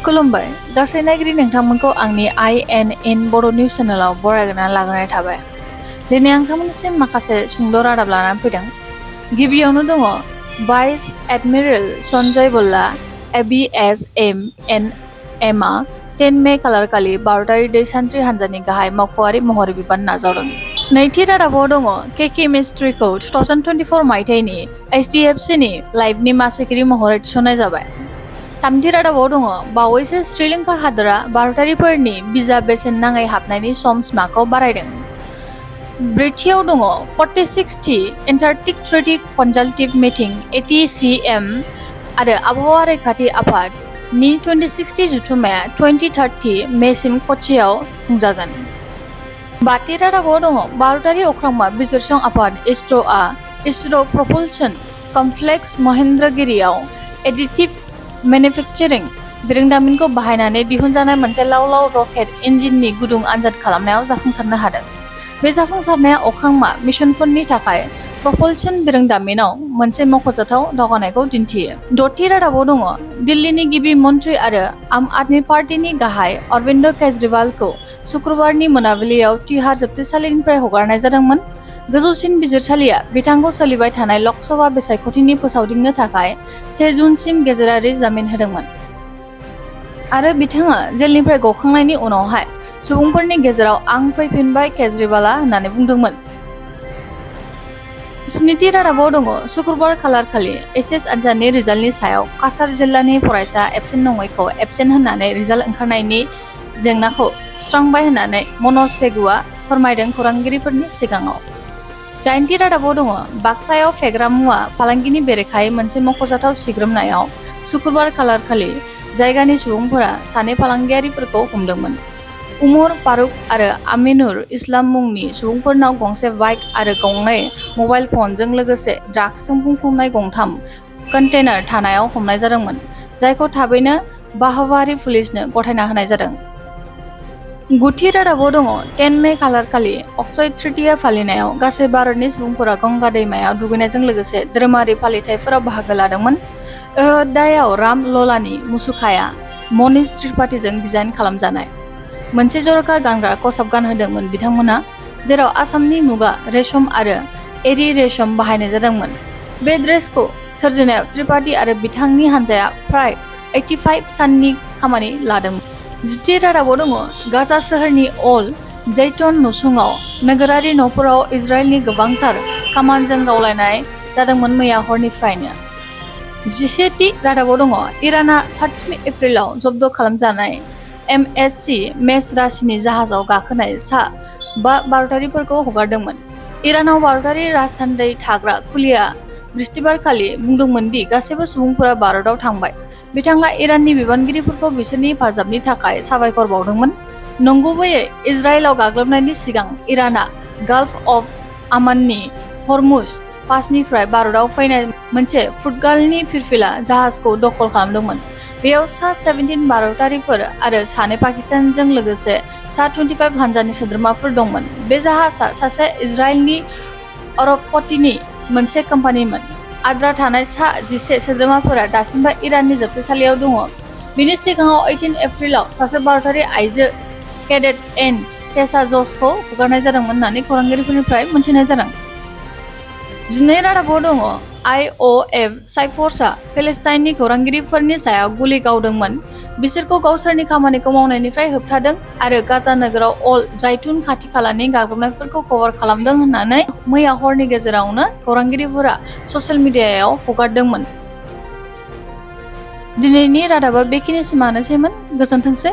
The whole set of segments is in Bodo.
खुलुमबाय गासै नायगिरि नोंथांमोनखौ आंनि INN बर' निउस चेनेलाव बरायना लाग्रोनाय थाबाय। दिनै आं नोंथांमोननिसिम माखासे सुंद' रादाब लानानै फैदों। गिबियावनो दङ भाइस एडमिरेल सन्जय बल्ला ABSMNM आ 10 मे खालारखालि भारतारि दै सान्थ्रि हान्जानि गाहाय मावख'आरि महरै बिबान नाजावदों। नैथि रादाबाव दङ केके मिस्ट्रिखौ 2024 मायथाइनि HDFC नि लाइफनि मासिगिरि महरै थिसननाय जाबाय। थामथि रादाबाव दङ बावैसो श्रीलंका हादोरा भारतारिफोरनि बिजा बेसेन नाङै हाबनायनि सम सिमाखौ बारायदों। ब्रैथियाव दङ 46थि एन्टार्कटिक ट्रेडि कनजाल्टिभ मिटिं ATCM आरो आबहावा रैखाथि आफादनि 26थि जथुम्माया 2030 मेसिम कच्चिआव खुंजागोन। बाथि रादाबाव दङ भारतारि अख्रांमा बिजिरसं आफाद इसर'आ इसर' प्रपल्सन कमप्लेक्स महेन्द्रगिरियाव एडिटिभ मेन्युफेक्चारिं बिरोंदामिनखौ बाहायनानै दिहुनजानाय मोनसे लाव-लाव रकेट इन्जिननि गुदुं आनजाद खालामनायाव जाफुंसारनो हादों। बे जाफुंसारनाया अख्रांमा मिशनफोरनि थाखाय प्रपल्सन बिरोंदामिनआव मोनसे मख'जाथाव दावगानायखौ दिन्थियो। द'थि रादाबाव दङ दिल्लीनि गिबि मन्थ्रि आरो आम आदमी पार्टीनि गाहाय अरविन्द केजरीवालखौ शुक्रबारनि मोनाबिलियाव तिहार जोबथेसालिनिफ्राय हगारनाय जादोंमोन। गोजौसिन बिजिरसालिया बिथांखौ सोलिबाय थानाय लकसभा बिसायख'थिनि फोसावदिंनो थाखाय 1 जुनसिम गेजेरारि जामिन होदोंमोन आरो बिथाङा जेलनिफ्राय गखांनायनि उनावहाय सुबुंफोरनि गेजेराव आं फैफिनबाय केजरीवालआ होननानै बुंदोंमोन। स्निथि रादाबाव दङ शुक्रबार खालारखालि HS आनजादनि रिजाल्टनि सायाव काछार जिल्लानि फरायसा एबसेन्ट नङैखौ एबसेन्ट होननानै रिजाल्ट ओंखारनायनि जेंनाखौ सुस्रांबाय होननानै मनज पेगुआ फोरमायदों खौरांगिरिफोरनि सिगाङाव। दाइनथि रादाबाव दङ बाक्सायाव फेग्रा मुवा फालांगिनि बेरेखायै मोनसे मख'जाथाव सिग्रोमनायाव शुक्रबार खालारखालि जायगानि सुबुंफोरा सानै फालांगियारिफोरखौ हमदोंमोन। उमर फारुक आरो आमिनुर इस्लाम मुंनि सुबुंफोरनाव गंसे बाइक आरो गंनै मबाइल फनजों लोगोसे ड्राग्सजों बुंफबनाय गंथाम कन्टेनार थानायाव हमनाय जादोंमोन, जायखौ थाबैनो बाहवारि पुलिसनो गथायना होनाय जादों। गुथि रादाबाव दङ 10 मे खालारखालि अक्षय तृतीया फालिनायाव गासै भारतनि सुबुंफोरा गंगा दैमायाव दुगैनायजों लोगोसे धोरोमारि फालिथायफोराव बाहागो लादोंमोन। अयोध्यायाव राम ललानि मुसुखाया मनीष त्रिपाठीजों डिजाइन खालामजानाय मोनसे जर'खा गानग्रा खसाब गानहोदोंमोन बिथांमोनहा, जेराव आसामनि मुगा रेशम आरो एरि रेशम बाहायनाय जादोंमोन। बे ड्रेसखौ सोरजिनायाव त्रिपाठी आरो बिथांनि हानजाया फ्राय 85 साननि खामानि लादोंमोन। जिथि रादाबाव दङ गाजा सोहोरनि अल जैतुन नसुङाव नोगोरारि न'फोराव इजराइलनि गोबांथार कामानजों गावलायनाय जादोंमोन मैया हरनिफ्रायनो। 11थि रादाबाव दङ इरानआ 13 एप्रिलाव जब्द खालामजानाय MSC मेष राशिनि जाहाजाव गाखोनाय सा 5 भारतारिफोरखौ हगारदोंमोन। इरानाव भारतारि राजथान्दै थाग्रा खुलिया बृहस्पतिबारखालि बुंदोंमोन दि गासैबो सुबुंफोरा भारताव थांबाय। बिथाङा इराननि बिबानगिरिफोरखौ बिसोरनि हेफाजाबनि थाखाय साबायखर बावदोंमोन। नंगुबैयै इजराइलाव गाग्लोबनायनि सिगां इरानआ गाल्फ अफ आमाननि हरमुज पासनिफ्राय भारताव फैनाय मोनसे पुर्तगालनि फिरफिला जाहाजखौ दखल खालामदोंमन। बेयाव सा 17 भारतारिफोर आरो सानै पाकिस्तानजों लोगोसे सा 25 हानजानि सोद्रोमाफोर दंमोन। बे जाहाजआ सासे इजराइलनि अरबपतिनि मोनसे कम्पानिमोन। आद्रा थानाय सा 11 सोद्रोमाफोरा दासिमबो इराननि जोबथेसालियाव दङ। बिनि सिगाङाव 18 एप्रिलाव सासे भारतारि आइजो केडेट एन टेसा जसखौ हगारनाय जादोंमोन होननानै खौरांगिरिफोरनिफ्राय मिथिनाय जादों। 12 रादाबाव दङ IOF साइफर्सआ पेलेस्टाइननि खौरांगिरिफोरनि सायाव गुलि गावदोंमोन, बिसोरखौ गावसोरनि खामानिखौ मावनायनिफ्राय होबथादों आरो गाजा नोगोराव अल जाइतुन खाथि-खालानि गाग्लोबनायफोरखौ कभार खालामदों होननानै मैया हरनि गेजेरावनो खौरांगिरिफोरा ससियेल मिडियायाव हगारदोंमोन। दिनैनि रादाबा बेखिनिसिमानोसैमोन। गोजोनथोंसै।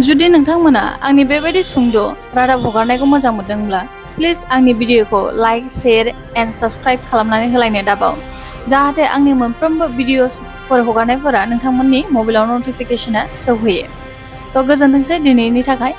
जुदि नोंथांमोना आंनि बेबायदि सुंद' रादाब हगारनायखौ मोजां मोनदोंब्ला प्लिज आंनि भिडिअखौ लाइक, शेयार एन्ड साबस्क्राइब खालामनानै होलायनो दाबाव, जाहाथे आंनि मोनफ्रोमबो भिडिअफोर हगारनायफोरा नोंथांमोननि मबाइलाव नटिफिकेसना सौहैयो। स' गोजोनथोंसै दिनैनि थाखाय।